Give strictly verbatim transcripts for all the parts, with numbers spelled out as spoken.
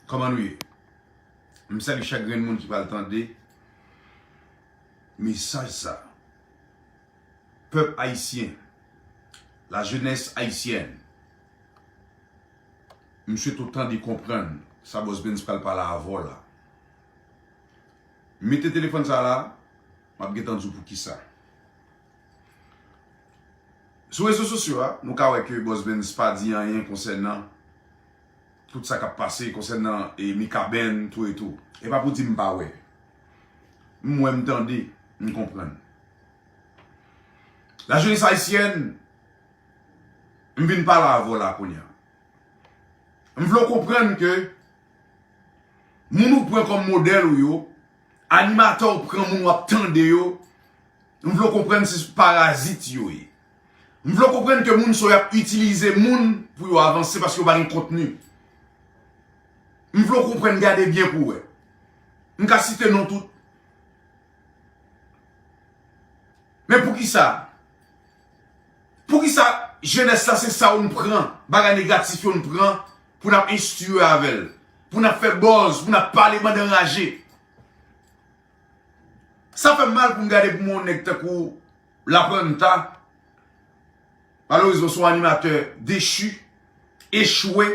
Kòman nou ye? M salye chak grenn moun ki pral tande mesaj sa. Pèp ayisyen, la jeunesse haïtienne, m swete w tande, konprann sa Boss Benz pral pale avè w la. Mete telefòn sa la, m ap gentan di w poukisa. Sou rezo sosyo a, nou ka wè ke Boss Benz pa di anyen konsènan tout sa k ap pase, konsènan, e, Mikaben, tou e tou. E pa pou di m pa wè. M wè, m tande, m konprann. La jeunesse haïtienne, m vin pale avè w la kounye a. M vle w konprann ke moun ou pran kòm modèl ou yo, animatè ou pran, moun w ap tande yo, m vle w konprann se parazit yo ye. M vle w konprann ke moun sa yo ap itilize moun pou yo avanse paske yo pa gen kontni. M vle w konprann, gade byen pou w wè. M ka site non tout. Men poukisa? Poukisa jenès la se sa yo n pran, bagay negatif yo n pran pou n ap enstwi avè l, pou n ap fè buzz, pou n ap pale banda anraje? Sa fè m mal pou m gade pou m wè yon nèg tankou Laplanta, malerezman se yon animatè dechi, echwe,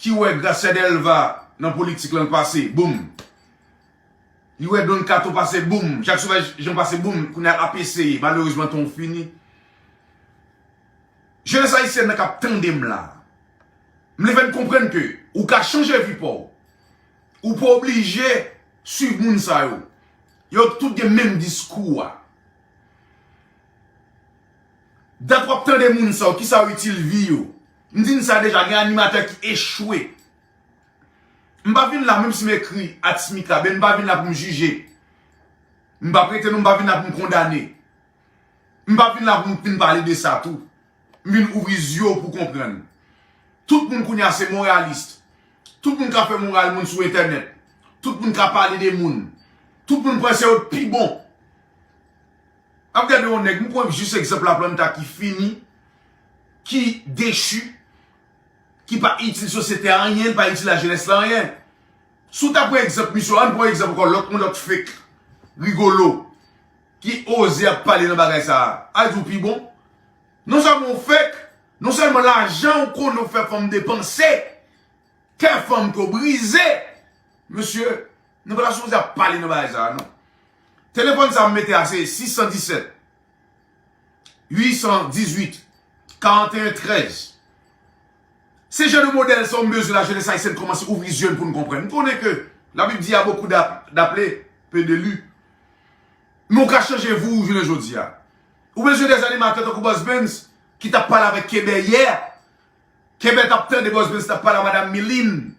ki wè Gracia Delva nan politik lan pase, boum. Li wè Don Kato pase, boum. Jacques Sauvage Jean pase, boum. Kounye a l ap eseye, malerezman tan w fini. Jenès ayisyèn nan k ap tande m la, m vle fè n konprann ke ou ka chanje vi pa w. Ou pa oblije swiv moun sa yo. Yo tout gen menm diskou a. Dat w ap tande moun sa yo, kisa yo itil vi yo? M di n sa deja, gen animatè ki echwe. M pa vin la, menm si m ekri atis Mikaben, m pa vin la pou m jije. M pa prete non, m pa vin la pou m kondane. M pa vin la pou m vin pale de sa tou. M vin ouvri zye w pou konprann. Tout moun kounye a se moralis. Tout moun ka fè moral moun sou entènèt. Tout moun ka pale de moun. Tout moun panse yo pi bon. Ap gade yon nèg, m pran jis egzanp Laplanta ki fini, ki dechi, ki pa itil sosyete a anyen, li pa itil lajenès la anyen. Si w ta pran egzanp misye, ann pran egzanp ankò lòt, yon lòt fake, Rigolo, ki oze ap pale nan bagay sa a. A di w pi bon? Non sèlman w fake, non sèlman lajan w konnen w fè fanm depanse, kè fanm ke w brize. Mesye, nou pa ta sipoze ap pale nan bagay sa a, non. Telefòn sa a m mete a se sis san disèt, uit san dizuit, karanteyen trèz. Se jan de modèl sa yo m bezwen lajenès ayisyèn kòmanse ouvri zye n pou n konprann. M konnen ke Labib di a bokou dap-, daple, pe de li. Men w ka chanje vi w jounen jodi a. Ou bezwen de animatè tankou Boss Benz ki t ap pale avèk Kebè yè. Kebè t ap tande Boss Benz t ap pale a Madanm Miline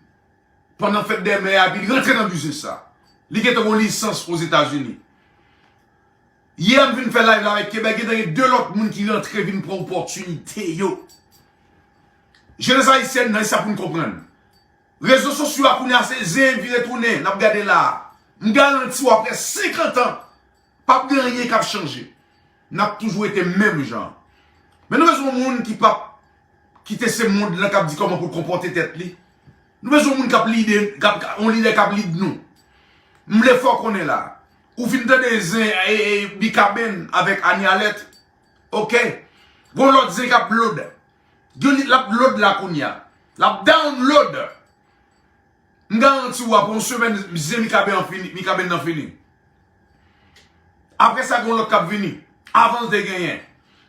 pandan fèt dè mè a, epi li rantre nan biznis sa. Li gentan gen yon lisans Ozetazini. Yè m vin fè live la avèk Kebè, gentan gen de lòt moun ki rantre vin pran opòtinite yo. Jenès ayisyèn nan, e sa pou n konprann. Rezo sosyo a kounye a se zen vire tounen, n ap gade la a. M garanti w apre senkant an, p ap gen anyen k ap chanje. N ap toujou rete menm jan. Men nou bezwen yon moun ki p ap kite se mond lan k ap di kòman pou l konpòte tèt li. Nou bezwen yon moun k ap lide, k ap, yon lidè k ap lid nou. M vle fè w konnen la. Ou fin tande zen, e, e, Mikaben avèk Anialèt. Oke. Gon lòt zen k ap load. Gen li, l ap load la kounye a. L ap download. M garanti w, apre yon semèn, zen Mikaben an fini, Mikaben nan fini. Apre sa, gen yon lòt k ap vini. Avan l te genyen.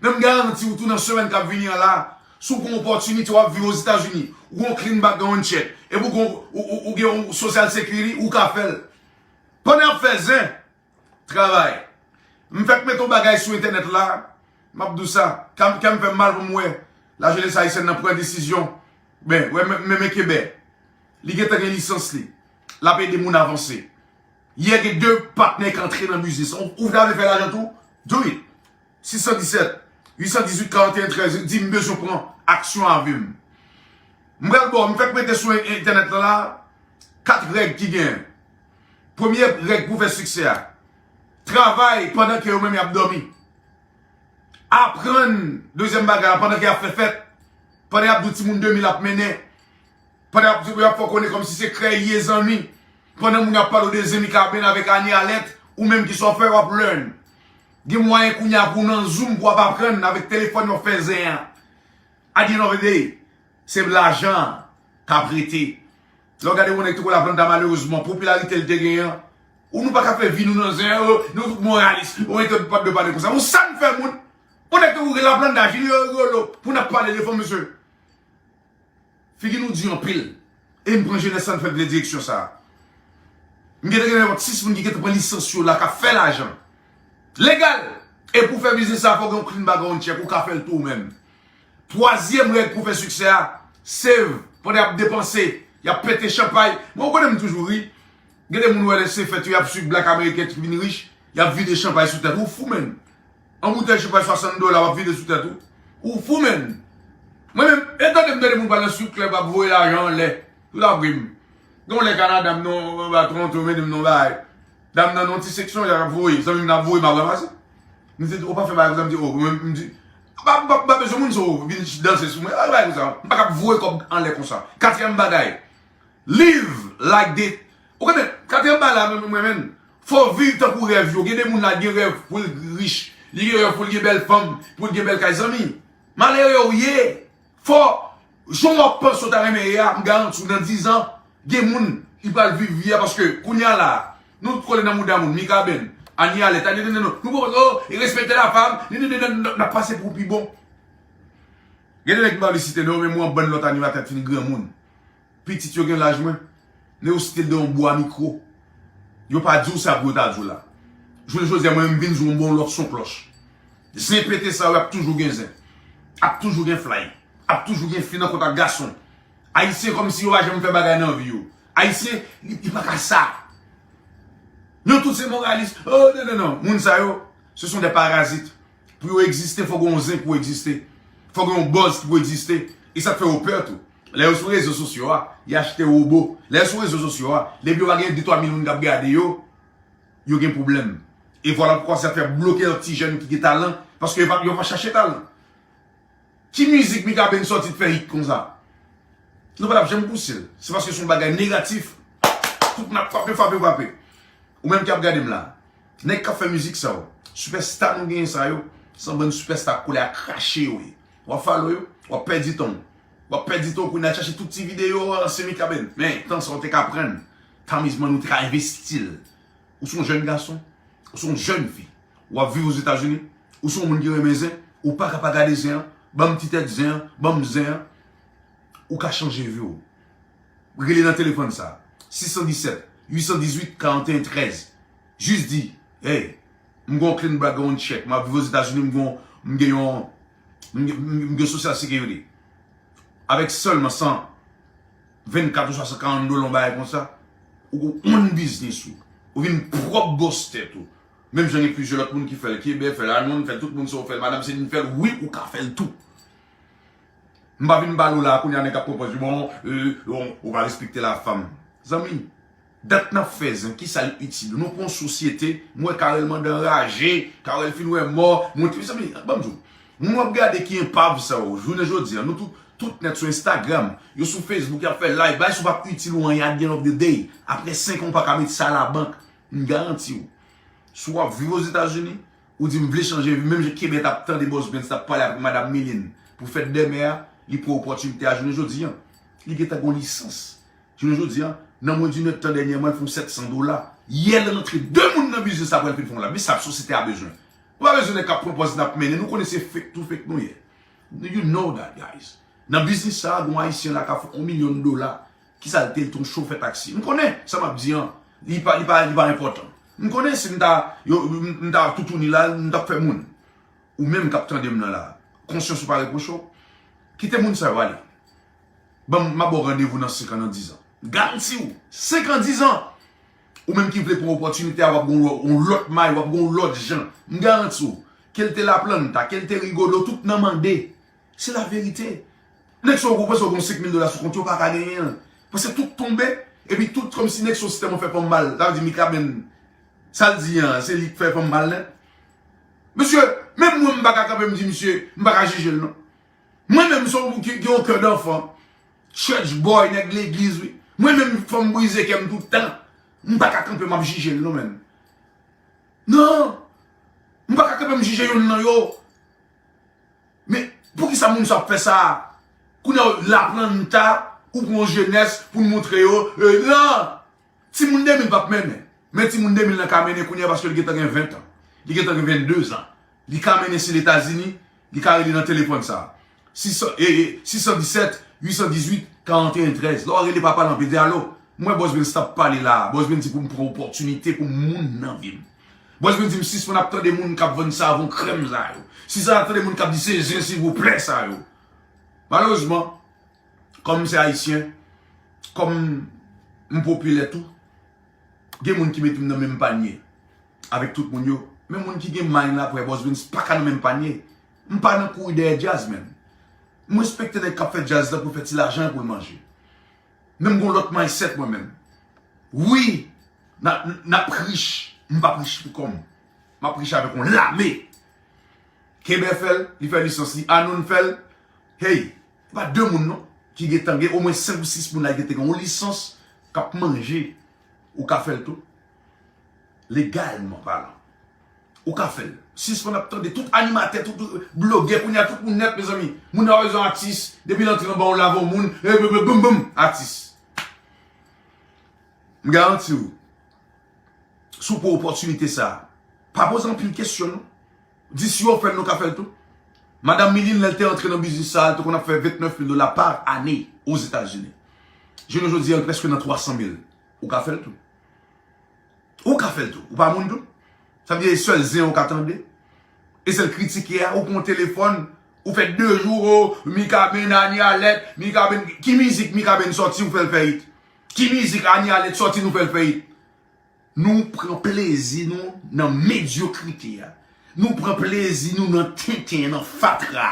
Men m garanti w tou nan semèn k ap vini an la, si w gen yon opòtinite, w ap viv Ozetazini, ou gen yon clean background check, epi ou gen, ou, ou, ou gen yon social security, ou ka fè l. Pandan y ap fè zen, travay. M fèk mete yon bagay sou entènèt la, m ap di w sa, kè m, kè m fè m mal pou m wè lajenès ayisyèn nan pran desizyon. Ben, wè, men, men, men Kebè, li gentan gen lisans li. L ap ede moun avanse. Yè gen de patnè k antre nan biznis. Ou, ou ta vle fè lajan tou? Do it. Sis san disèt, uit san dizuit, karanteyen trèz, di m bezwen pran aksyon avè m. M pral ba w, m fèk mete sou en-, entènèt lan la, kat règ ki genyen. Premye règ pou fè siksè a. Travay pandan ke yo menm y ap dòmi. Aprann, dezyèm bagay la, pandan ke y ap fè fèt, pandan y ap di w timoun de mil ap mennen, Pandan y ap, y ap fè w konnen kòmsi se krèy ye zanmi. Pandan moun yo ap pale w de zen Mikaben avèk Anie Alerte, ou menm ki sa w fè w ap learn. Gen mwayen kounye a pou w nan Zoom pou w ap aprann avèk telefòn yo fè zen an. At the end of the day, se lajan an k ap rete. Lè w gade yon nèg tankou Laplanta, malerezman, popilarite l te genyen an, ou nou pa ka fè vi nou nan zen an, oh, nou tout moralis, oh, entèd pa dwe pale konsa. Ou sa n fè moun? Yon nèg tankou Laplanta, Julio Rigolo, pou n ap pale de fanm, mesye. Figi nou di anpil. E m pran jenès la, n fè l pran direksyon sa a. M gentan gen nenpòt sis moun ki gentan pran lisans yo la, k ap fè lajan legal. E pou fè biznis sa a, fò gen yon clean background check, ou ka fè l tou ou menm. Twazyèm règ pou fè siksè a, save, pandan y ap depanse, y ap pete chanpay. Mwen, ou konnen m toujou ri. Gen de moun wè lè se fèt yo, y ap swiv black ameriken ki vin rich, y ap vide chanpay sou tèt. Ou fou, menn. Yon boutèy chanpay swasant dola, w ap vide sou tèt ou. Ou fou, menn. Mwen menm, e tande m tande moun pale nan strip club ap voye lajan anlè. Tout ap ri m. Gen yon lè Kanada, m nan anba Toronto, m nan yon bagay. Dam nan nan yon ti seksyon, y ap voye. Zanmi m nan ap voye, m ap ranmase. M di, ou pa fè bagay konsa, m di, oh, mwen, m di, pa, pa, pa bezwen moun sa vin danse sou mwen. Bagay konsa. M pa ka ap voye kòb anlè konsa. Katriyèm bagay. Live like this. Ou konnen, katriyèm bagay la, mwen, mwen, menm, fò w viv tankou rèv yo. Gen de moun la, gen rèv pou l rich. Li gen rèv pou l gen bèl fanm, pou l gen bèl kay, zanmi. Malere w ye. Fò, jan w ap panse w ta renmen ye a, m garanti w, nan diz an, gen moun, li pral viv vi a, paske kounye a la, nou tout kole nan mouda moun, Mikaben, Anie Alerte, nou, nou, nou, nou, nou, oh, e respekte la fam, nou, nou, nou, nou, n ap pase pou pi bon. Gen de nèg m pa vle site non yo, men mwen, yon bann lòt animatè k fin granmoun. Pitit yo gen laj mwen. Men yo site l de yon bwa mikwo. Yo pa di w sa pou yo ta di w la. Jounen jodi a, mwen menm m vin di w m ba w lòt son klòch. Zen pete sa yo ap toujou gen zen. Ap toujou gen fly. Ap toujou gen fi nan kontak gason. Ayisyen kòmsi yo pa janm fè bagay nan vi yo. Ayisyen, li, li pa ka sa. Nou tout se moralis. Oh, non, non, non. Moun sa yo, ce sont des parasites. Pou yo egziste, fò gen yon zen pou egziste. Fò gen yon buzz ki pou egziste. E sa k fè yo pè tou. Lè yo sou rezo sosyo a, y achte wobo. Lè yo sou rezo sosyo a, depi yo pa gen de twa mil moun k ap gade yo, yo gen pwoblèm. E vwala poukwa sa fè bloke lòt ti jèn ki gen talan, paske yo pa, yo pa chache talan. Ki mizik Mikaben sòti t fè hit konsa? Nou pa t ap janm pouse l. Se paske se yon bagay negatif. Tout moun ap frape, frape, frape. Ou menm ki ap gade m la, nèg k ap fè mizik sa yo, sipèsta nou genyen sa yo, se yon bann sipèsta koulè a krache yo ye. W ap follow yo, w ap pèdi tan w. W ap pèdi tan w pou n al chache tout ti videyo ansyen Mikaben. Men, tan sa w te ka pran, tanmizman nou te ka envesti l. Ou se yon jèn gason, ou se yon jèn fi, w ap viv Ozetazini, ou se yon moun ki renmen zen, ou pa ka pa gade zen an, ban m ti tèt zen an, ban m zen an, ou ka chanje vi w. Rele nan telefòn sa, sis san disèt, uit san dizuit, karanteyen trèz. Jis di, hey, m gen yon clean background check, m ap viv Ozetazini, m gen yon, m gen yon, m gen, m gen social security. Avèk sèlman san vennkat ou swasan karant dola, yon bagay konsa, ou own biznis ou. Ou vin pwòp bòs tèt ou. Menm jan gen plizyè lòt moun ki fè l, Kebè fè l, Almond fè l, tout moun sa yo fè l, Madanm Céline fè l, wi, ou ka fè l tou. M pa vin pale w la, kounye a nèg ap pran pòz, bon, euh, bon, ou pa respekte la femme. Zanmi, dat n ap fè zen, kisa l itil ou? Nou pran yon sosyete, m wè Carel mande anraje, Carel fin wè mò, mwen te, zanmi, ban m di w, moun w ap gade ki enpav sa yo, jounen jodi a, nou tout, tout nèt sou Instagram, yo sou Facebook, y ap fè live, bagay sa yo p ap itil ou anyen at the end of the day. Apre senk an, ou pa ka met sa labank, m garanti w. Si w ap viv Ozetazini, ou di m vle chanje vi, menm jan Kebè t ap tande Bòs Benz t ap pale avèk Madanm Milin pou fèt dè mè a, li pran opòtinite a jounen jodi a. Li gentan gen yon lisans. Jounen jodi a, nan mwen di nèt tan dènyèman, l fè yon sèt san dola. Yè l rantre de moun nan biznis la pou l fin fè yon la. Men sa sosyete a bezwen. Nou pa bezwen nèg k ap pran pòz n ap mennen. Nou konnen se fake to fake nou ye. You know that, guys. Nan biznis sa a, gen yon Ayisyen la k ap fè yon milyon dola. Kisa l te, l te yon chofè taksi. M konnen sa m ap di an, li pa, li pa, li pa enpòtan. M konnen si m ta, yo, m, m ta toutouni la, m t ap fè moun. Ou menm k ap tande m nan la, konsyans ou pa repwoche w. Kite moun sa yo ale. Ban m, m a ba w randevou nan senk an, nan diz an. Garanti w, senk an, diz an. Ou menm ki vle pran opòtinite a, w ap gen yon lò-, yon lòt may, w ap gen yon lòt jan. M garanti w, ke l te Laplanta, ke l te Rigolo, tout nan mande. Se laverite. Nèg sa yo, ou panse yo gen senk mil dola sou kont yo, pa ka genyen l. Paske tout tonbe, epi tout kòmsi nèg sa yo si tèlman fè fanm mal. Sa vle di Mikaben, sa l di an, se li k fè fanm mal nèt. Mesye, menm mwen, m pa ka kanpe, m di misye, m pa ka jije l non. Mwen menm, se yon moun ki gen yon kè danfan. Church boy, nèg legliz, wi. Mwen menm, fanm brize kè m tout tan. M pa ka kanpe, m ap jije l, non, menm. Non! M pa ka kanpe, m jije youn nan yo. Men, poukisa moun sa ap fè sa? Kounye a, laplanta, ou pran jenès pou n montre yo. E, non! Timoun de mil p ap mennen. Men timoun de mil lan ka mennen kounye a paske l gentan gen ven tan. Li gentan gen venndezan. Li ka mennen si Letazini, li ka rele nan telefòn sa. Sis san, e, e, sis san disèt, uit san dizuit, karanteyen trèz. Lè w rele papa lan, pe di alo. Mwen Bòs Benz t ap pale la. Bòs Benz di pou m pran opòtinite pou moun nan vi m. Bòs Benz di m sispann ap tande moun k ap vann savon krèm sa yo. Sispann ap tande moun k ap di se zen silvouplè sa yo. Malerezman, kòm m se Ayisyen, kòm m popilè tou, gen moun ki mete m nan menm panye avèk tout moun yo. Men moun ki gen mind la, frè Bòs Benz pa ka nan menm panye. M pa nan kouri dèyè djaz, menm. M respekte nèg k ap fè djaz la pou fè ti lajan pou l manje. Men m gon lòt mindset mwen menm. Wi, n a, n ap rich. M p ap rich pou kò m. M ap rich avèk yon lame. Kebè fè l, li fè lisans li. Anon fè l. Hey, se pa de moun non. Ki gentan gen omwen senk ou sis moun la ki te gen yon lisans k ap manje. Ou ka fè l tou. Legalman palan. Ou ka fè l. Sispann ap tande tout animatè, tout, tout blogè, kounye a tout moun nèt, mezanmi. Moun nan pa bezwen atis. Depi l antre anba yon lave yon moun, e, boum, boum, boum, boum, atis. M garanti w, si w pran opòtinite sa, pa poze anpil kesyon, non. Di si yo fè l, nou ka fè l tou. Madanm Miline, lè l te antre nan biznis sa, l te konn ap fè vennèf mil dola pa ane Ozetazini. Jounen jodi a, l prèske nan twa san mil. Ou ka fè l tou. Ou ka fè l tou. Ou pa moun tou. Sa vle di, e sèl zen ou ka tande. E sèl kritike a, ou pran telefòn, ou fè de jou, o, Mikaben, Anie Alerte, Mikaben, ki mizik Mikaben sòti, ou fè l fè it? Ki mizik Anie Alerte sòti, nou fè l fè it? Nou pran plezi nou nan medyokrite a. Nou pran plezi nou nan tenten, nan fatra.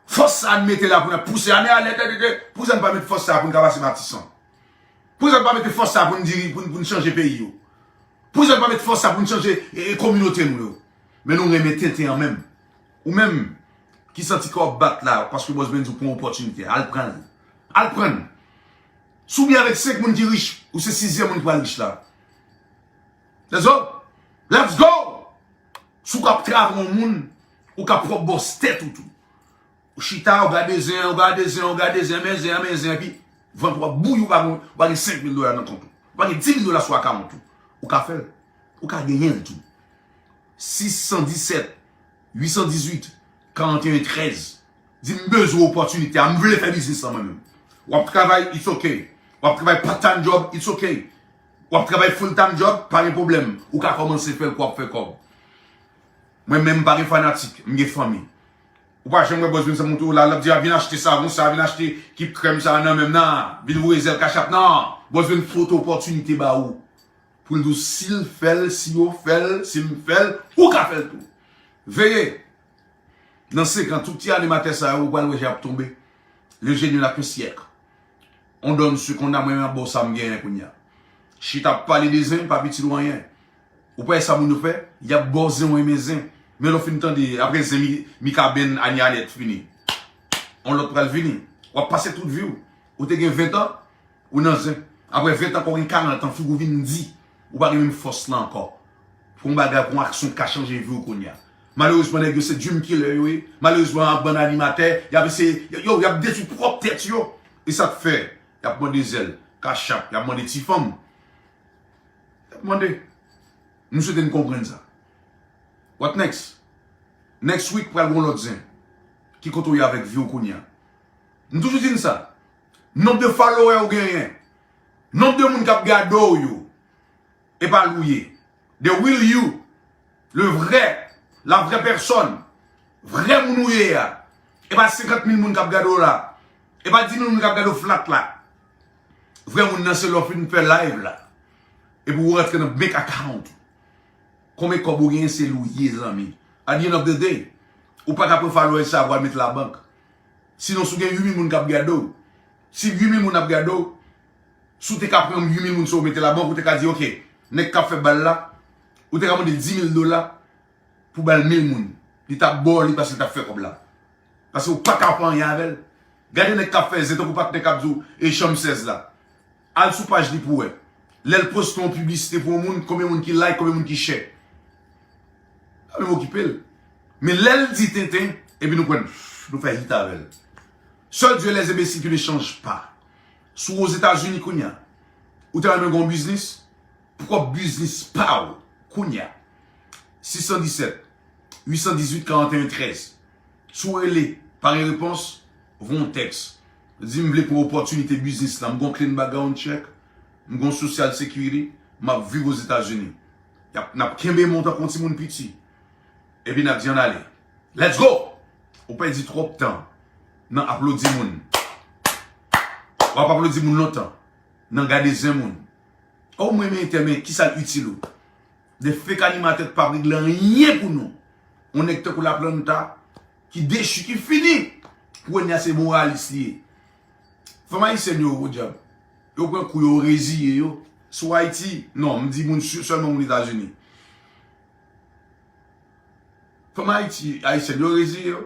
Fòs sa a n mete la pou n ap pouse ane a lè tèt ete. Poukisa n pa met fòs sa a pou n ka pase Matisan? Poukisa n pa mete fòs sa a pou n diri, pou n, pou n chanje peyi yo? Poukisa n pa met fòs sa a pou n chanje, e, e, kominote nou yo? Men nou renmen tenten an menm. Ou menm ki santi kè w ap bat la, paske Bòs Benz ou pran opòtinite, al pran l. Al pran l. Si w byen avèk senk moun ki rich, ou se sizyèm moun ki pral rich la. Let's go! Let's go! Si w ka ap travay yon moun, ou ka pwòp bòs tèt ou tou. Ou chita, ou gade zen, ou gade zen, ou gade zen, men zen, men zen, epi vant ou ap bouyi, ou pa gen, ou pa gen senk mil dola nan kont ou. Ou pa gen dis mil dola sou akawont ou. Ou ka fè l. Ou ka genyen l tou. Sis san disèt, uit san dizuit, karanteyen trèz. Di m bezwen opòtinite a, m vle fè biznis lan mwen menm. W ap travay, it's ok. W ap travay part time job, it's ok. W ap travay full time job, pa gen pwoblèm. Ou ka kòmanse fè l pou w ap fè kòb. Mwen menm, m pa gen fanatik, m gen fanmi. Ou pa janm wè Bòs Benz sa montre w la, l ap di, a, vin achte savon sa, vin achte kit krèm sa nan men m nan, vin voye zèl Cash App nan. Bòs Benz foto opòtinite ba ou. Pou l di w si l fè l, si yo fè l, si m fè l, ou ka fè l tou. Veye! Nan senk an, tout ti animatè sa yo, ou pral wè jan y ap tonbe. Le génie n'a qu'un siècle. On donne ce qu'on a, mwen menm ap ba w sa m genyen kounye a. Chita ap pale de zen, pa piti lwen anyen. Ou pa wè sa moun yo fè? Y ap ba w zen, w renmen zen. Men lè w fin tande, apre zen, Mi-, Mikaben, Anie Alerte fini. On lòt pral vini. W ap pase tout vi w. Ou te gen ven tan, ou nan zen. Apre ven tan, kò w gen karant an, figi w vin di, ou pa gen menm fòs lan ankò. Pou yon bagay, pou yon aksyon ki ka chanje vi w kounye a. Malerezman, nèg yo se dream killer yo ye. Malerezman, bann animatè, y ap eseye, yo, y ap detwi pwòp tèt yo. E sa k fè, y ap mande zèl, Cash App, y ap mande ti fanm. Y ap mande. M swete n konprann sa. What next? Next week, pral gen yon lòt zen. Ki kote w ye avèk vi w kounye a? M toujou di n sa. Nonb de follower ou genyen. Nonb de moun k ap gade w yo. E pa l ou ye. The real you. Le vrai. La vraie personne. Vrè moun ou ye a. E pa senkant mil moun k ap gade w la. E pa dis mil moun k ap gade w flat la. Vrè moun nan se lè w fin fè live la. Epi ou rantre nan bank account. Konbyen kòb ou genyen se l ou ye, zanmi. At the end of the day, ou pa ka pran followers sa pou al met labank. Sinon, si w gen uit mil moun k ap gade w, si uit mil moun ap gade w, si w te ka pran uit mil moun sa w mete labank, ou te ka di, ok, nèg k ap fè bal la, ou te ka mande l dis mil dola pou ba l mil moun. Li t ap ba w li paske l t ap fè kòb la. Paske ou pa ka fè anyen avè l. Gade nèg k ap fè zen tankou patnè k ap di w e chanm sèz la. Al sou paj li pou wè. Lè l poste yon piblisite pou yon moun, konbyen moun ki like, konbyen moun ki share. Pa menm okipe l. Men lè l di tenten, epi nou pran, nou fè hit avè l. Seul Dieu les imbéciles qui ne changent pas. Si w Ozetazini kounye a, ou ta renmen gen yon biznis, pwòp biznis pa w kounye a. Sis san disèt, uit san dizuit, karanteyen trèz. Si w rele, pa gen repons, voye yon tèks. Di m vle pran opòtinite biznis la. M gon clean background check, m gon social security, m ap viv Ozetazini. Y ap, n ap kenbe men w tankou yon timoun piti. Epi n ap di ann ale. Let's go! Ou pèdi twòp tan nan aplodi moun. W ap aplodi moun lontan nan gade zen moun. O mwen men entè men kisa l itil ou? De fake animatè k p ap regle anyen pou nou. Yon nèg tankou Laplanta ki dechi, ki fini. Kounye a se moralis li ye. Fanm ayisyèn yo, podyab. Yo pran kou, yo reziye yo. Sou Ayiti, non, m di moun, sèlman moun Etazini. Fanm Ayiti, ayisyèn, yo reziye yo.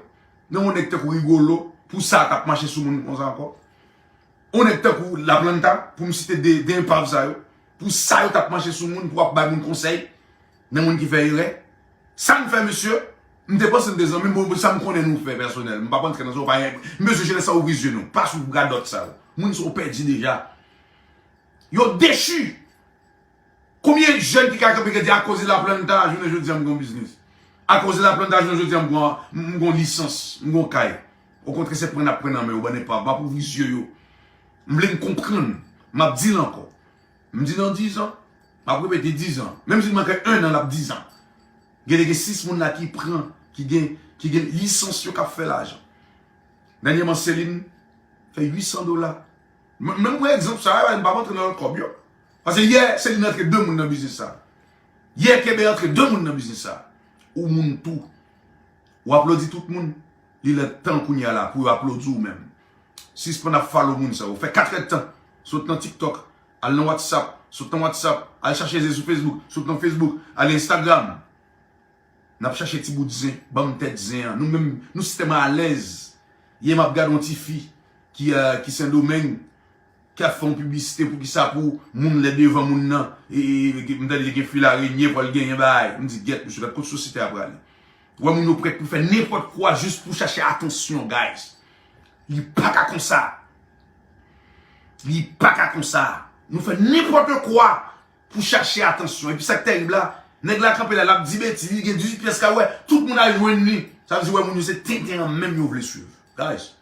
Nan yon nèg tankou Rigolo, pou sa t ap mache sou moun konsa ankò. Yon nèg tankou Laplanta, pou m site de, de enpav sa yo, pou sa yo t ap mache sou moun, pou ap bay moun konsèy, nan moun ki fè erè. Sa n fè, mesye, m te panse n te zanmi, bon, sa m konnen nou fè pèsonèl. M p ap antre nan sa, ou pa gen, m bezwen jenès sa ouvri zye nou. Pa sou radòt sa yo. Moun sa yo pèdi deja. Yo dechi. Konbyen jèn ki ka kanpe ki di, akoz de Laplanta, jounen jodi a, m gen yon biznis? Akoz de Laplanta, jounen jodi a, m gen, m gen yon lisans, m gen yon kay? Okontrè, se pran n ap pran nan men yo, bann enpav, m ap ouvri zye yo. M vle n konprann, m ap di l ankò. M di nan dizan, m ap repete dizan. Menm si l manke enn an, l ap dizan. Gen, gen sis moun la ki pran, ki gen, ki gen lisans yo k ap fè lajan. Dènyèman, Celine fè uit san dola. M, menm mwen egzanp sa a, m p ap antre nan lòt kòb yo. Paske yè, Celine antre de moun nan biznis sa. Yè, Kebe antre de moun nan biznis sa. Ou moun tou. Ou aplodi tout moun. Li lè tan kounye a la pou yo aplodi w menm. Sispann ap follow moun sa yo. Fè kat èdtan. Sot nan TikTok, al nan WhatsApp, sot nan WhatsApp, al chache zen sou Facebook, sot nan Facebook, al Instagram. N ap chache ti bout zen, ban m tèt zen an. Nou menm, nou sistèm an alèz. Yè m ap gade yon tifi ki, eh, ki Sendomeng, ki ap fè yon piblisite pou kisa, pou moun lè devan moun nan, e, e, e, m tande gen fil arenye, pral genyen bagay. M di, gèt, mesye, gad kot sosyete a prale. Ou wè moun yo prèt pou fè nenpòt kwa jis pou chache atansyon, guys. Li pa ka konsa. Li pa ka konsa. Nou fè nenpòt kwa pou chache atansyon. Epi sa k tèrib la, nèg la kanpe la, l ap di betiz, li gen dizuit pyès kay, wè, tout moun al jwenn li. Sa vle di, wè, moun yo se tenten an menm yo vle swiv. Guys,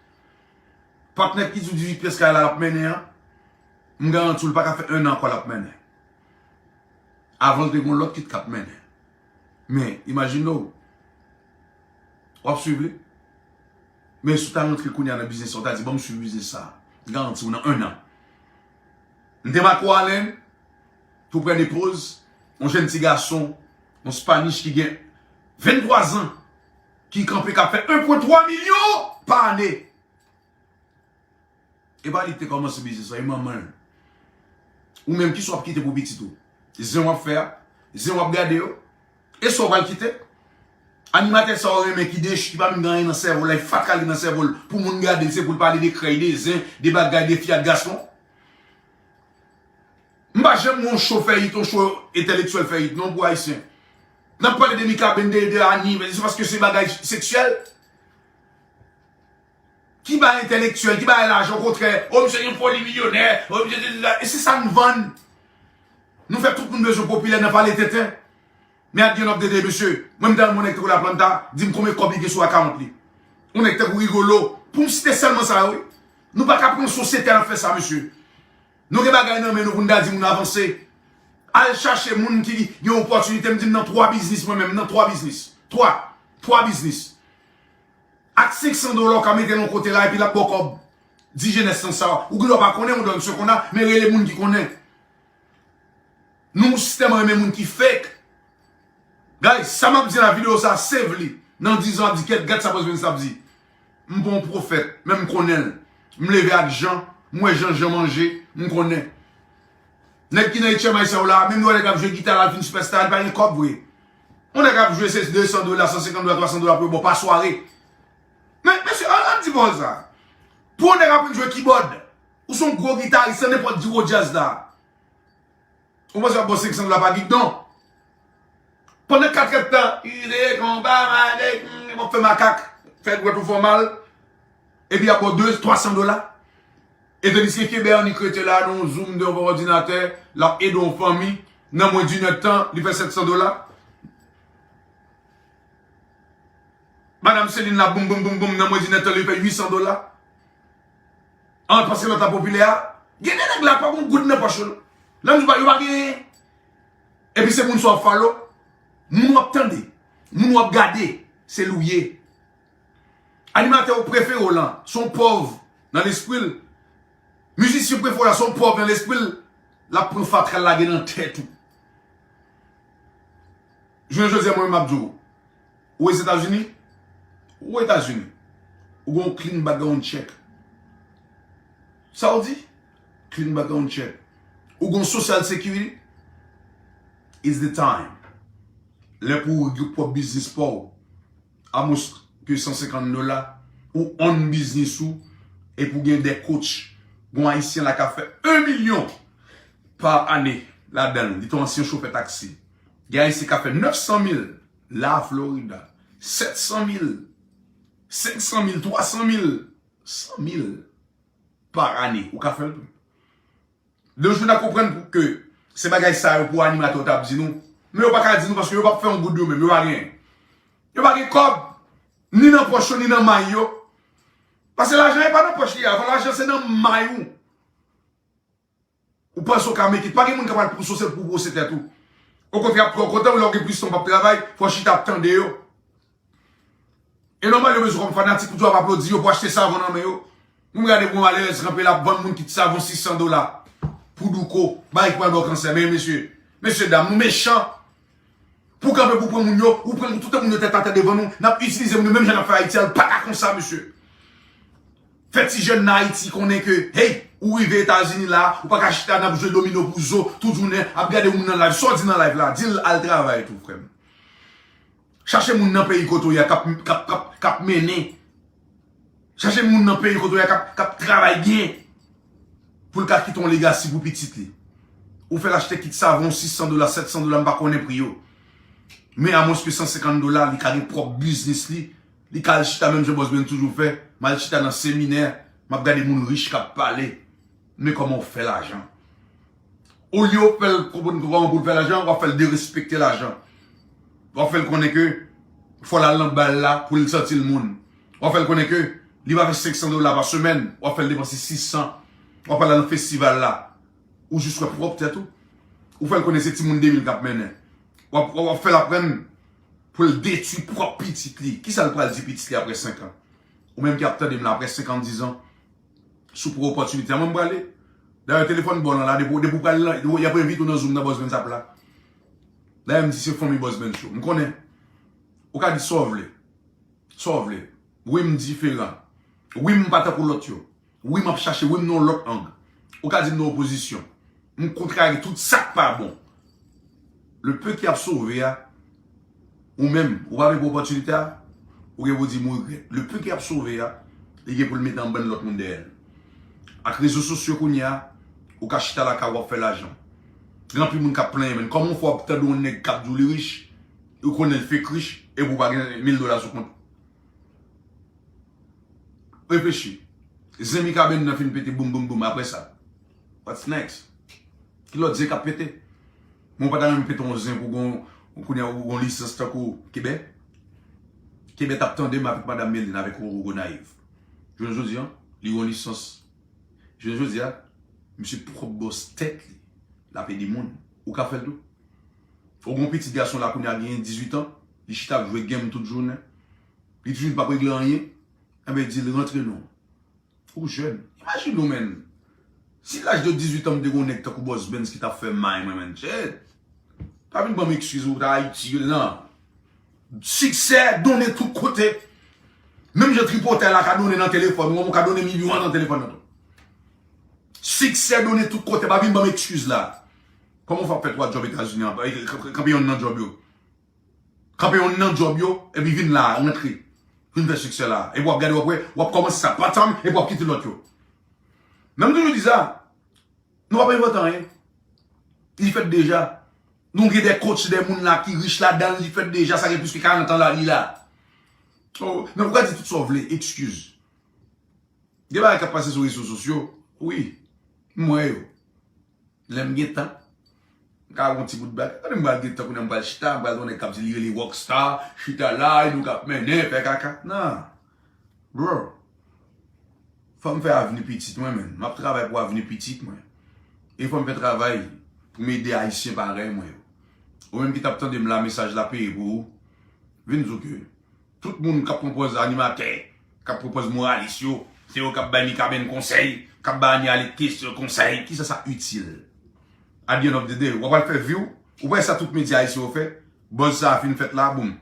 patnè ki di w dizuit pyès kay la l ap mennen an, m garanti w, li pa ka fè enn an ankò l ap mennen. Avan l te gen yon lòt ki t k ap mennen. Men, imajine w, w ap swiv li. Men si w ta rantre kounye a nan biznis sa, w ta di, ban m swiv biznis sa. M garanti w nan enn an. M te Marco Allen, tou prè de Poz, yon jèn ti gason, yon Spanish ki gen venntwa zan, ki kanpe k ap fè en pwen twa milyon pa ane. E pa li ki te kòmanse biznis la, e manman l. Ou menm, kisa w ap kite pou pitit ou? Zen w ap fè a? Zen w ap gade yo? E sa w pral kite? Animatè sa w renmen ki dechi, ki pa menm gen anyen nan sèvo l, e fatka li nan sèvo l, pou moun gade l, se pou l pale de krèy, de zen, de bagay, de fi ak gason. M pa janm wè yon cho fè hit, yon cho entèlektyèl fè hit, non, pou Ayisyen. N ap pale de Mikaben, de, de Annie, se paske se bagay seksyèl. Ki bagay entèlektyèl, ki bagay lajan, okontrè, o, misye gen foli milyonè, o, misye te, e se sa n vann. Nou fè tout moun bezwen popilè nan pale tenten. Men at the end of the day, mesye, mwen m ta renmen yon nèg tankou Laplanta, di m konbyen kòb li gen sou account li. Yon nèg tankou Rigolo, pou m site sèlman sa yo, wi. Nou pa ka pran sosyete a nan fè sa, mesye. Nou gen bagay nan men nou pou n ta di moun avanse. Al chache moun ki gen opòtinite, m di m nan twa biznis mwen menm, nan twa biznis. Twa. Twa biznis. Ak senk san dola w ka mete l yon kote la epi l ap ba w kòb. Di jenès lan sa. Ou gendwa pa konnen, ou dòt se konn a, men rele moun ki konnen. Nou sistèm renmen moun ki fake. Guys, sa m ap di la, videyo sa, save li. Nan diz an, ap di, kèt, gad sa Prince Prince ap di. M pa yon pwofèt, men m konnen l. M leve ak Jan, m wè jan Jan manje, m konnen. Nèg ki nan H M I sa yo la, menm lè nèg ap jwe gita la, l vin sipèsta, li pa gen kòb vre. Yon nèg ap jwe se de san dola, san senkant dola, twa san dola pou yo ba w pa sware. Men, mesye, an, an di pawòl sa. Pou yon nèg aprann jwe kibòd, ou se yon gwo gitaris nan nenpòt gwo djaz la. Ou panse w ap ba w senk san dola pa gig non. Pandan katrè tan, ide konba, male, m ap fè makak, fè dwèt ou fè w mal, epi ap ba w de, twa san dola. E tandiske Kebè annik rete la nan yon zoom devan yon òdinatè, l ap ede yon fanmi, nan mwens d'une heure de temps, li fè sèt san dola. Madanm Celine la, boum, boum, boum, boum, nan mwens d'une heure de temps, li fè uit san dola. An, paske lòt la popilè a. Gen de nèg la pa gon goud nan pòch yo. Nan nou pa, yo pa gen. Epi se moun sa w ap follow. Moun w ap tande. Moun w ap gade. Se li w ye. Animatè w prefere w lan, se yon pòv nan lespri l. Mizisyen w prefere w lan, se yon pòv nan lespri l. L ap pran fatra l lage nan tèt ou. Jounen jodi a, mwen menm m ap di w, ou Ozetazini? Ou Etazini? Ou gen yon clean background check. Sa w di? Clean background check. Ou gen yon social security? It's the time. Lè pou ou ouvri pwòp biznis pa w. A mwens ke san senkant dola, ou own biznis ou, epi w gen de coach. Gon Ayisyen la ka fè yon milyon pa ane ladan l. Li te yon ansyen chofè taksi. Gen Ayisyen ka fè nèf san mil la Florida, sèt san mil, senk san mil, twa san mil, san mil pa ane. Ou ka fè l tou. De jou n a konprann ke se bagay sa yo pou animatè yo t ap di nou. Men yo pa ka di nou paske yo p ap fè yon goud yo menm, yo pa gen. Yo pa gen kòb, ni nan pòch yo, ni nan may yo. Paske lajan e pa nan pòch li a, lajan se nan may ou. Ou panse w ka make it, pa gen moun k ap al pou sou se pou w pwose tèt ou. Okontrè, y ap twò kontan, lè w gen plis tan w p ap travay, fò w chita ap tande yo. E nòmal yo bezwen kòm fanatik pou di w ap aplodi yo, pou achte savon nan men yo. Moun gade pou malerèz kanpe l ap vann moun kit savon sis san dola pou douko, bagay ki pral ba w kansè. Men mesye, mesye dam, nou mechan. Pou kanpe pou pran moun yo, ou pran tout moun yo tèt atè devan nou, n ap itilize moun yo menm jan n ap fè Ayiti a, l pa ka konsa mesye. Fè ti jèn nan Ayiti konnen ke, hey, ou rive Etazini la, ou pa ka chita n ap jwe domino pou zo tout jounen, ap gade moun nan live. Sa w di nan live la, di l al travay tou, frè m. Chache moun nan peyi kote w ye a k ap, k ap, k ap, k ap mennen. Chache moun nan peyi kote w ye a k ap, k ap travay byen pou l ka kite yon legasi pou pitit li. Ou fè l achte kit savon sis san dola, sèt san dola, m pa konnen pri yo. Men a mwens ke san senkant dola, li ka gen pwòp biznis li. Li ka al chita menm jan Boss Ben toujou fè. M al chita nan seminè, m ap gade moun rich k ap pale. Men kòman w fè lajan. Olye w fè l konprann kòman pou l fè lajan, w ap fè l derespekte lajan. W ap fè l konnen ke fò l al nan bal la pou l santi l moun. W ap fè l konnen ke li pa fè senk san dola pa semèn, w ap fè l depanse sis san. W ap al nan festival la, ou jis wè pwòp tèt ou. Ou fè l konnen se timoun de mil k ap mennen. W ap, w ap fè l aprann pou l detwi pwòp pitit li. Kisa l pral di pitit li apre senk an? Ou menm ki ap tande m la, apre senk an, diz an, si w pran opòtinite a, mwen m prale. Dayè, telefòn ba w lan la, depi, depi w pral lan, y ap envite w nan Zoom nan Boss Ben Zap la. Dayè, m di se fanmi Boss Ben Show. M konnen. Ou ka di sa w vle. Sa w vle. Wi, m diferan. Wi, m pa tankou lòt yo. Wi, m ap chache. Wi, m nan yon lòt ang. Ou ka di m nan opozisyon. M kontrari tout sa k pa bon. Le peu ki ap sove a, ou menm, ou pa vle pran opòtinite a, ou gen pou di m regrèt. Le peu ki ap sove a, li gen pou l mete anbann lòt moun dèyè l. Ak rezo sosyo kounye a, ou ka chita lakay ou ap fè lajan. Gen anpil moun k ap plenyen, men kòman w fè w ap tande yon nèg k ap di w li rich, ou konnen l fake rich, epi w pa gen mil dola sou kont ou? Reflechi. Zen Mikaben nan fin pete boum, boum, boum. Apre sa, what's next? Ki lòt zen k ap pete? Mwen pa ta renmen pete yon zen pou gon, kounye a ou gon lisans tankou Kebè. Kebè t ap tande m avèk Madam Meline, avèk Roro Gonayiv. Jounen jodi a, li gon lisans. Jounen jodi a, misye pwòp bòs tèt li. L ap ede moun. Ou ka fè l tou. Ou gon pitit gason la kounye a genyen dizuit an, li chita ap jwe game tout jounen. Li toujou di l p ap regle anyen. Enben, di l rantre non. Ou jèn. Imajine w, menn. Si laj de dizuit an m te gon nèg tankou Boss Benz ki t ap fè may mwen, menn. Shit. Pa vin ban m ekskiz ou ta Ayiti, nan. Siksè donnen tout kote. Menm jan tripotay la ka donnen nan telefòn, ou ka donnen milyon an nan telefòn nan tou. Siksè donnen tout kote, pa vin ban m ekskiz la. Kòman w fè ap fè twa djòb Etazini an, kanpe yonn nan djòb yo? Kanpe yonn nan djòb yo, epi vin la, rantre. vin fè siksè la. Epi w ap gade, w ap wè, w ap kòmanse sa, patanm, epi w ap kite lòt yo. Men m toujou di sa, nou p ap envante anyen. Li fèt deja. Nou gen de coach, de moun la ki rich ladan l, li fèt deja, sa gen plis ke karant an la, li la. Oh, men ou ka di tout sa w vle, eskiz. Gen bagay k ap pase sou rezo sosyo, wi, m wè yo. Lè m gen tan, m ka wè yon ti bout bagay. Tande m pral gen tan kounye a m pral chita, m pral wè yon nèg k ap di li rele rockstar, chita la, e nou k ap mennen, fè kaka. Non. Bro, fò m fè avni pitit mwen, men. M ap travay pou avni pitit mwen. E fò m fè travay pou m ede Ayisyen parèy mwen yo. Ou menm ki t ap tande m la, mesaj la peye pou ou. Vin di w ke tout moun k ap pran pòz animatè, k ap pran pòz moralis yo, se yo k ap bay Mikaben konsèy, k ap bay Anie Alette kesyon konsèy. Kisa sa itil? At the end of the day, w ap al fè vi w, ou wè sa tout medya ayisyen yo fè, buzz sa a fin fèt la, boum.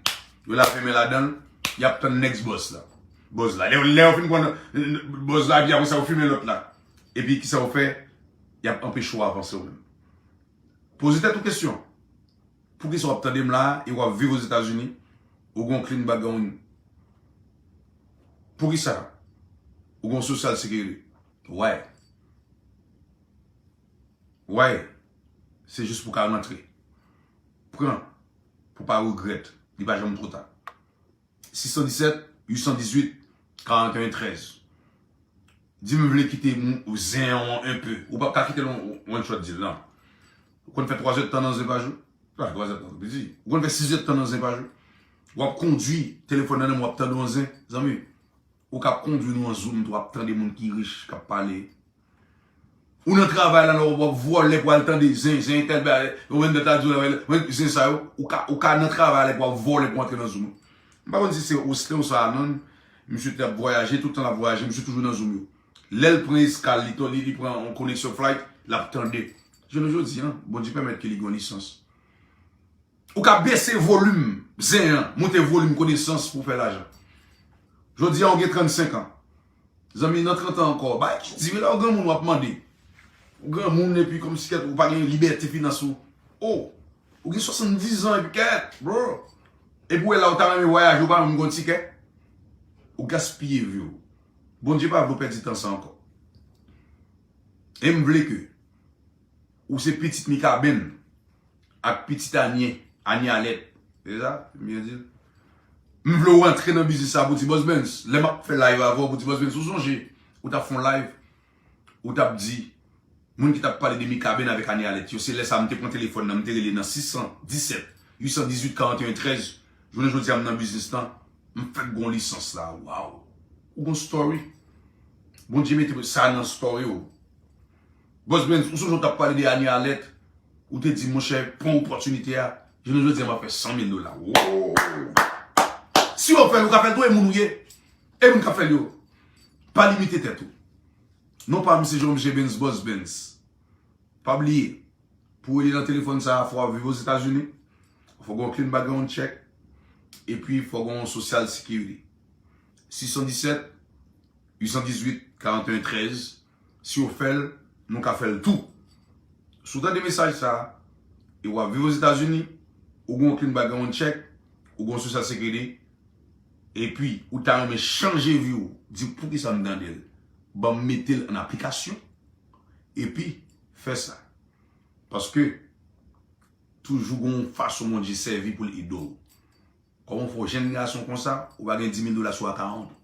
Yo lave men ladan l, y ap tann next buzz la. Buzz la. Lè, lè yo fin pran buzz la, epi apre sa yo fimen lòt la. Epi kisa yo fè? Y ap anpeche w avanse ou menm. Poze tèt ou kesyon. Poukisa w ap tande m la e w ap viv Ozetazini, ou gen yon clean background? Poukisa? Ou gen yon social security? Why? Why? Se jis pou w ka rantre. Pran, pou w pa regrèt. Li pa janm twò ta. Sis san disèt, uit san dizuit, karanteyen trèz. Di m vle kite m, zen an enpe. Ou p ap ka kite l on, one shot deal, non. Ou konn fè twa zè tan nan zen pa jou? Pa twa zè tan, piti. Ou konn fè sis zè tan nan zen pa jou? W ap kondwi, telefòn nan men w, w ap tande yon zen, zanmi. Ou k ap kondwi nan yon Zoom tou, w ap tande moun ki rich k ap pale. Ou nan travay la, nan w ap vòlè pou al tande zen, zen entèl bagay, ou menm nan ta di w la, zen sa yo, ou ka, ou ka nan travay la, pou w ap vòlè pou antre nan Zoom. M pa konn si se Osten ou sa Anon, misye t ap vwayaje, tout tan l ap vwayaje, misye toujou nan Zoom yo. Lè l pran eskal, li, li, li pran yon koneksyon flight, l ap tande. Jounen jodi a, Bondye pèmèt ke li gen yon lisans. Ou ka bese volim zen an, moute volim konesans pou w fè lajan. Jodi a, ou gen trannsenk an. Zanmi, nan trant an ankò, bagay ki di, men lè w granmoun w ap mande. Ou granmoun epi kòmsi kèt ou pa gen libète finans ou. Oh, ou gen swasanndizan epi kèt, bro. Epi w wè la ou ta renmen vwayaje, ou pa menm gen yon tikè. Ou gaspiye vi w. Bondye pa vle w pèdi tan sa ankò. E m vle ke ou se pitit Mikaben ak pitit Anie, Anie Alèt. Se sa? M byen di l? M vle w rantre nan biznis sa pou di Boss Benz. Lè m ap fè live avè w pou di Boss Benz, ou sonje, ou t ap fè yon live, ou t ap di, moun ki t ap pale de Mikaben avèk Anie Alèt yo, se lè sa a m te pran telefòn nan, m te rele nan sis san disèt, uit san dizuit, karanteyen trèz. Jounen jodi a, m nan biznis lan, m fèk gon lisans la. Waw! Ou gon story? Bondye mete sa nan story ou. Boss Benz, ou sonje w t ap pale de Anie Alèt, ou te di, monchè, pran opòtinite a, jounen jodi a, m ap fè san mil dola. Wow! Si w fè l, ou ka fè l tou, e moun ou ye, e moun k ap fè l yo. Pa limite tèt ou. Non pa m se Jean Michel Benz, Boss Benz. Pa bliye, pou w rele nan telefòn sa a, fò w ap viv Ozetazini, fò w gen yon clean background check, epi fò w gen yon social security. Sis san disèt, uit san dizuit, karanteyen trèz, si w fè l, nou ka fè l tou. Si w tande mesaj sa a, e w ap viv Ozetazini, ou gen yon clean background check, ou gen yon social security, epi ou ta renmen chanje vi w, di poukisa m tande l, ban m mete l an aplikasyon, epi fè sa. Paske toujou gen yon fason Bondye sèvi pou l ede w. Kòman fè w jèn gason konsa, ou pa gen dis mil dola sou akawont ou?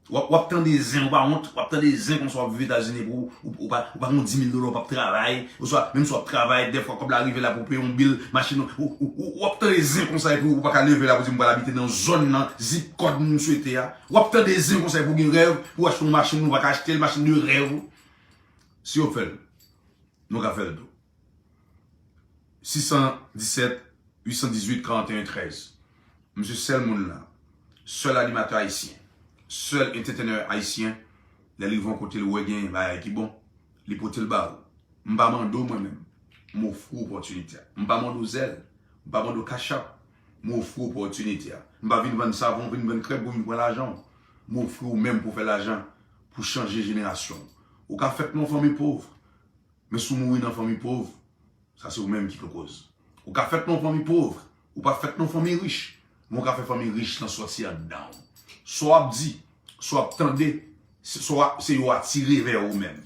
W ap, w ap tande zen, ou pa wont, w ap tande zen konsa w ap viv Etazini pou ou, ou pa, ou pa gen dis mil dola, ou p ap travay, oswa menm si w ap travay, dèfwa kòb la rive la pou w peye yon bil, machin, ou, ou, ou, w ap tande zen konsa epi ou pa ka leve la pou di m pral abite nan zòn nan, zip kòd m swete a. W ap tande zen konsa epi w gen rèv pou w achte yon machin, ou pa ka achte l, machin de rèv ou. Si yo fè l, nou ka fè l tou. Sis san disèt, uit san dizuit, karanteyen trèz. M se sèl moun la, sèl animatè ayisyen, sèl entertainer ayisyen, lè l rive yon kote l wè gen bagay ki bon, li pote l ba ou. M pa mande w mwen menm, m ofri w opòtinite a. M pa mande w zèl, m pa mande w cash app, m ofri w opòtinite a. M pa vin vann savon, vin vann krèm pou vin pran lajan w. M ofri w menm pou w fè lajan, pou chanje jenerasyon w. Ou ka fèt nan yon fanmi pòv, men si w mouri nan fanmi pòv, sa se ou menm ki pou koz. Ou ka fèt nan yon fanmi pòv, ou pa fèt nan yon fanmi rich, men ou ka fè fanmi rich lan sòti anndan w. Sa w ap di, sa w ap tande, se sa w ap- se yo atire vè ou menm.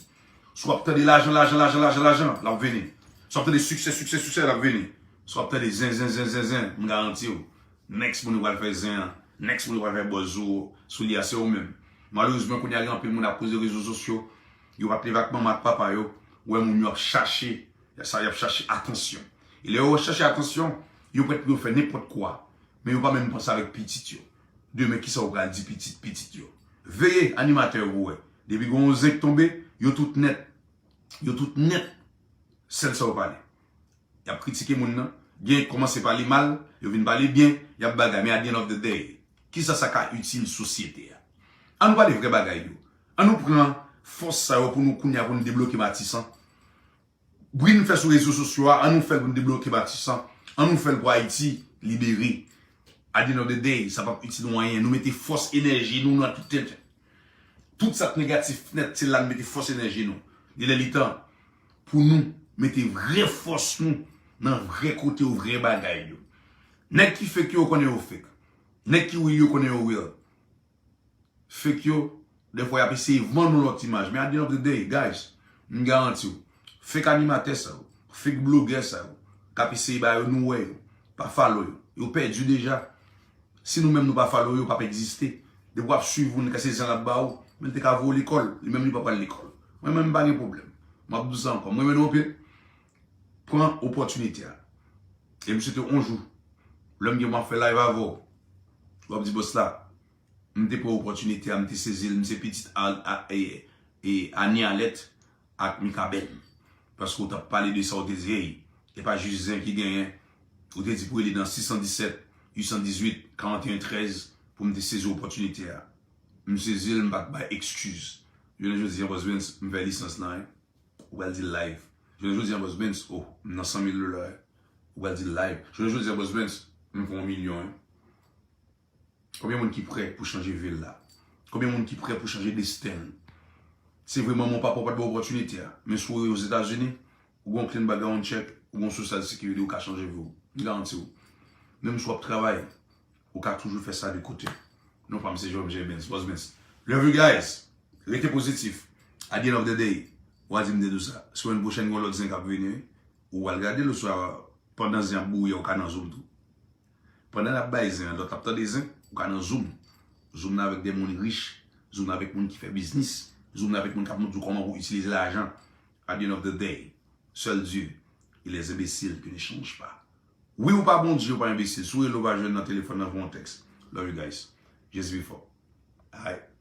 Si w ap tande lajan, lajan, lajan, lajan, lajan, l ap vini. Si w ap tande siksè, siksè, siksè, l ap vini. Si w ap tande zen, zen, zen, zen, zen, m garanti w, next moun yo pral fè zen an, next moun yo pral fè buzz sou, sou li a, se ou menm. Malerezman, kounye a gen anpil moun ap koze rezo sosyo, yo pa t leve ak manman ak papa yo, ou wè moun yo ap chache, sa y ap chache atansyon. E lè yo chache atansyon, yo prèt pou yo fè nenpòt kwa, men yo pa menm panse avèk pitit yo. Demen, kisa ou pral di pitit pitit yo? Veye animatè yo pou wè. Depi gen yon zen k tonbe, yo tout nèt. Yo tout nèt. Sèl sa yo pale. Y ap kritike moun nan. Gen kòmanse pale mal, yo vin pale byen, y ap bagay. Men at the end of the day, kisa sa ka itil sosyete a? An nou pale vrè bagay yo. An nou pran fòs sa yo pou nou kounye a pou nou debloke Matisan. Bri n fè sou rezo sosyo a, an nou fè l pou n debloke Matisan. An nou fè l pou Ayiti libere. At the end of the day, sa p ap itil nou anyen. Nou mete fòs enèji nou nan tout tenten. Tout sa k negatif nèt, se la n mete fòs enèji nou. Li lè li tan pou nou mete vrè fòs nou nan vrè kote yo, vrè bagay yo. Nèg ki fake yo, ou konnen yo fake. Nèg ki real yo, konnen yo real. Fake yo, dèfwa y ap eseye vann nou lòt imaj. Men at the end of the day, guys, m garanti w, fake animatè sa yo, fake blogè sa yo, k ap eseye ba yo, nou wè yo, pa follow yo. Yo pèdi deja. Si nou menm nou pa follow yo, yo p ap egziste. Depi w ap swiv moun, kè se zen l ap ba ou, men l te ka voye w lekòl, li menm li pa pral lekòl. Mwen menm m pa gen pwoblèm. M ap di w sa ankò, m renmen nou anpil. Pran opòtinite a. E m swete yon jou, lè m gen m ap fè live avè w, w ap di bòs la, m te pran opòtinite a, m te sezi l, m se pitit a, a, e, e, Ani Alèt ak Mikaben. Paske w t ap pale de sa, w te di, hey, e pa jis zen ki genyen. Ou te di pou rele nan sis san disèt, uit san dizuit, karanteyen trèz pou m te sezi opòtinite a. M sezi l, m pa t bay ekskiz. Jounen jodi a, Boss Benz, m fè lisans lan, wi. Ou pral di l live. Jounen jodi a, Boss Benz, oh, m nan san mil dola, wi. Ou pral di l live. Jounen jodi a, Boss Benz, m fè yon milyon, wi. Konbyen moun ki prè pou chanje vi l la? Konbyen moun ki prè pou chanje desten l? Se vre manman w, papa w pa t ba w opòtinite a, men si w ye Ozetazini, ou gen yon clean background check, ou gen yon social security, ou ka chanje vi w. M garanti w. Menm si w ap travay, ou ka toujou fè sa de kote. Non pa m se Jerome J Benz, Boss Benz. Love you guys. Rete pozitif. At the end of the day, w a di m te di w sa. Semèn pwochèn, gen yon lòt zen k ap vini, wi. Ou pral gade l oswa pandan zen ap bouyè, ou ka nan Zoom tou. Pandan n ap bay zen an, lòt ap tande zen, ou ka nan Zoom. Zoom nan avèk de moun rich, Zoom nan avèk moun ki fè biznis, Zoom nan avèk moun k ap montre w kòman pou itilize lajan. At the end of the day, seul Dieu et les imbéciles qui ne changent pas. Wi, ou pa Bondye, ou pa enbesil. Si w rele, ou pa jwenn nan telefòn nan, voye yon tèks. Love you guys. Just be fort. Alright.